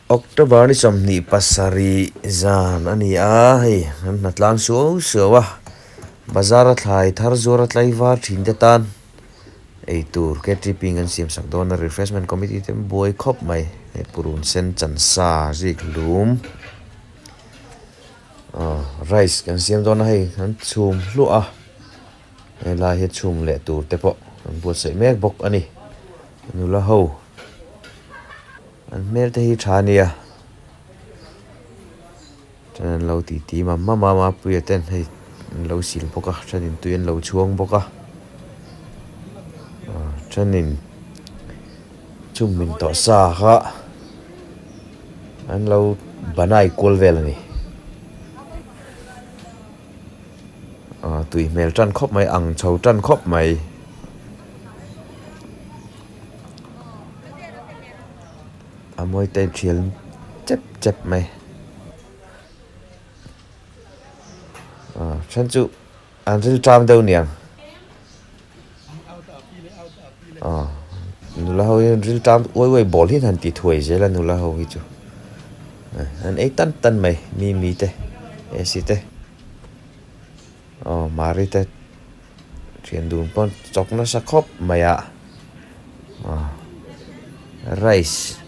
October ni 27 zan a ni a, hei an hna tlang suau suau a, bazar a thlai thar zuar a tlaivar thin te tan eitur KTP in an siam sak dawn a, refreshment committee te an buai khawp mai, hei purun sen chan sa zik hlum aw rice kan siam dawn a hei an chhum hluah a, helai hi chhum leh tur te pawh an buatsaih mek bawk a ni, nula ho. An hmel te hi tha ania then an lo ti ti mam mam a mapuia ten hei an lo sil bawk a thenin tui an lo chhuang bawk a ah thenin chum min tawh sa kha an lo banai kual vel a ni ah tui hmel tan khawp mai ang chho tan khawp mai. A mawi te thial chep chep mai ah then chu an ril ṭam deuh niang ah nula ho hi ril ṭam uai uai bawl hi an han ti thuai zel a nula ho hi chu an ei tan tan mai mimi te ac te aw mari te. Thian dun pawn chawk nasa khawp mai a ah rice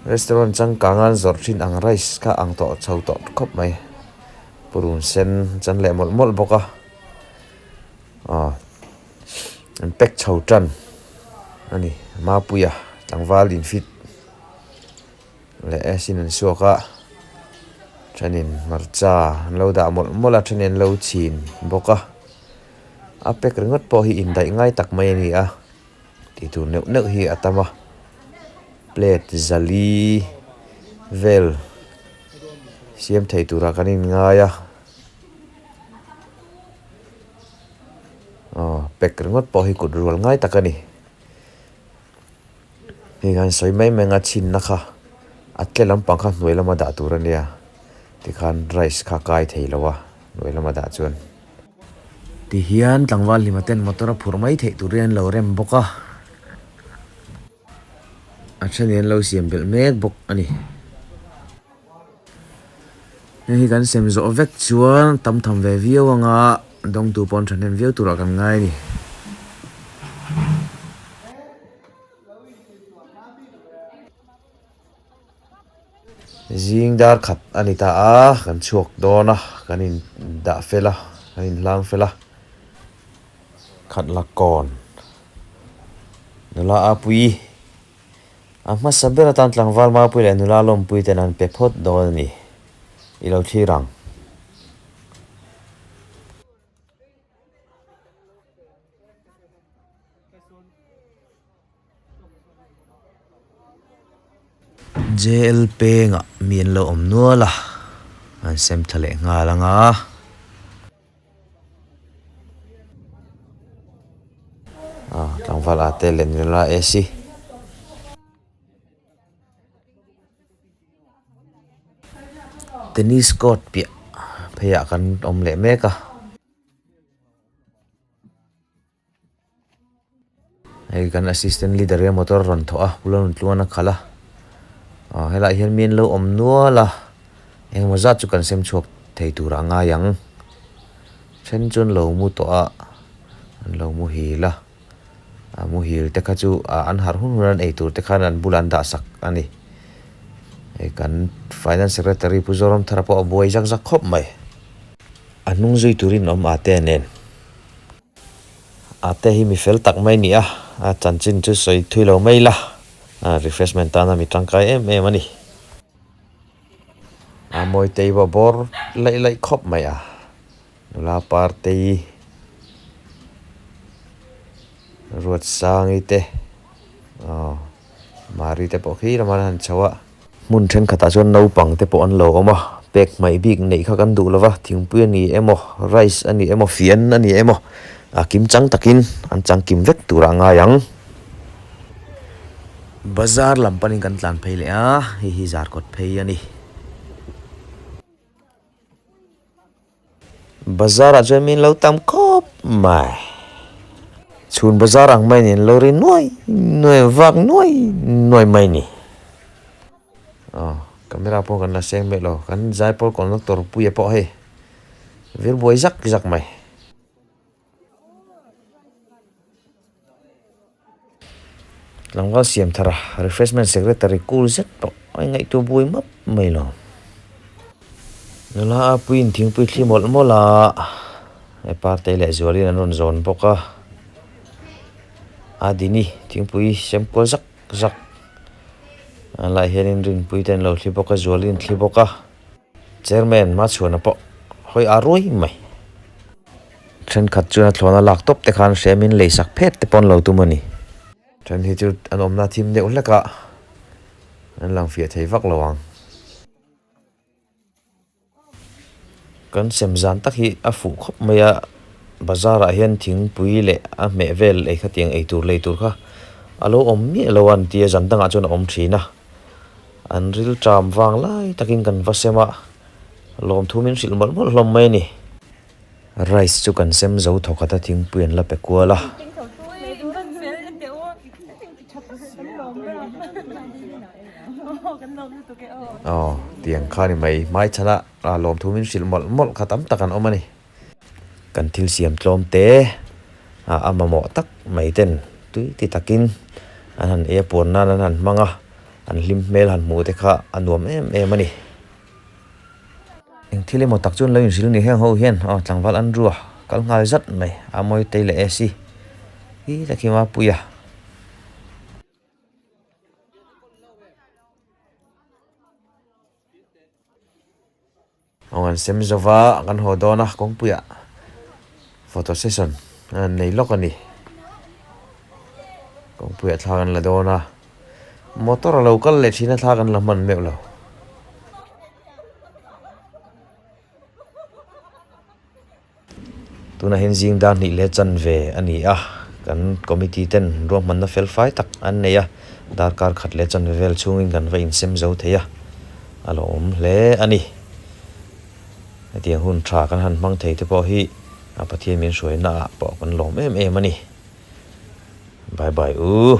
restaurant changkang a an zawrh thin ang rice kha ang tawh chho tawh khawp mai purun sen chan leh mawlh mawlh bawk a ah an pack chho tan a ni mapuia tlangval in fit leh acid an suak a thenin hmarcha an lo dah mawlh mawlh a thenin an lo chhin bawk a a pack ringawt pawh hi indaih ngai tak mai a ni a tih tur neuh neuh hi a tam a plate zali vel siam thei turah kan inngai a aw pack ringawt pawh hi kut rual ngai tak a ni. Hei han sawi mai mai anga chhinna kha a tle lampang kha hnuai lama dah tur a nia tikhan rice kha kai thei lo a hnuai lama dah chuan. Tihian tlangval hlima ten motor a phurh mai theih turin an lo rem bawk a, a then in an lo siam belh mek bawk a ni. Hei hi kan sem zawh vek chuan tam tham ve viau anga dawngtu pawh an thahnem viau turah kan ngai a ni. Zing dar khat a ni ta a, kan chhuak dawn a, kan in dah fel a, kan in hlang fel a, khat la kawn nula a pui. A hmasa ber atan tlangval Mapui leh nula lawmpui ten an pe phawt dawn a ni. I lo thlir ang. JL pengah mi an lo awm nual a, an sem thla leh nghal ang a. Ah tlangval a te leh nula AC. Tennis court piah pheiah kan awm leh mek a. Hei kan assistant leader hian motor a rawn thawh a bula rawn tluan a khalh a aw helaiah hian mi an lo awm nual a engemaw zat chu kan sem chhuak thei turah a ngai ang then chu an lo mu tawh a an lo muhil a a muhil te kha chu ah an harh hun hun an ei tur te khan an bulah an dah sak a ni hei kan finance secretary Pu Zoramthara pawh a buai zak zak khawp mai a hnung zui turin awm ate nen. A te hi mi fel tak mai ni a, a chanchin chu sawi thui lo mai la, refreshment tana mi tangkai em em a ni. A Mawitei pawh bawr laih laih khawp mai a, nula Partei, Ruatsangi te, aw Mari te pawh khi lamah an han chho a. Hmun thenkhatah chuan naupang te pawh an lo awm a, pek hmaih bik neih kha kan duh lo va, thingpui a ni emaw, rice a ni emaw, fian a ni emaw, a kim chang takin an chang kim vek turah a ngai ang. Bazar lam panin kan tlan phei leh a, hei hi zarkawt phei a ni. Bazar ah chuan min lo tam khawp mai. Chhun bazar ang mai nen lo ri nuai nuai vak nuai nuai mai ni. Aw camera pawh kan la seng meuh lo kan zaipawl conductor puia pawh hei vir buai zak zak mai. Tlangval siam thar a refreshment secretary cool zet pawh a ingaihtuah buai map mai lo. Nula a puiin thingpui thli mawlh mawlh a, he partei leh zualin an rawn zawn bawk a. A dini thingpui sem kual zak zak a lai hianin rinpui te an lo thli bawk a zualin thli bawk a. Chairman Machhuana pawh hawi a ruai mai. Thenkhat chuan a thlawna lak tawp te khan hremin lei sak phet te pawh an lo tum a ni. Then hi chu an awmna thim deuh hlek a, an lang fiah thei vak lo ang. Kan sem zan tak hi a fuh khawp mai a, bazar ah hian thingpui leh a hmeh vel ei khatiang ei tur lei tur kha a lo awm miah lo a an ti a, zan dangah chuan a awm thin a. An ril ṭam vang lai takin kan va sem a, lawmthu min hrilh mawlh mawlh hlawm mai a ni. Rice chu kan sem zo thawk khat a thingpui an la pe kual a. Aw tiang kha ni mai, hmaichhana lawmthu min hrilh mawlh mawlh kha tam tak an awm a ni. Kan thil siam tlawm te a mamawh tak mai ten tui ti takin an han ei a puan nan an han hmang a, an hlim hmel han hmuh te kha a nuam em em a ni. Eng thil emaw tak chu an lo inhrilh ni heng ho hian aw tlangval an rua kal nghal zat mai a mawi tei leh AC hi takhi Mapuia. Aw an sem zova kan haw dawn a kawngpuiah photo session an nei lawk a ni kawngpuiah thla kan la dawn a motor a lo kal leh thin a thla kan la hman meuh lo. Tunah hian zing dar hnih leh chanve a ni a, kan committee ten ruahmanna fel fai tak an nei a, darkar khat leh chanve vel chhungin kan va insem zo thei a, a lo awm hle a ni. Hetiang hun tha kan han hmang thei te pawh hi a Pathian min hruaina ah pawh kan lawm em em a ni. Bye bye u.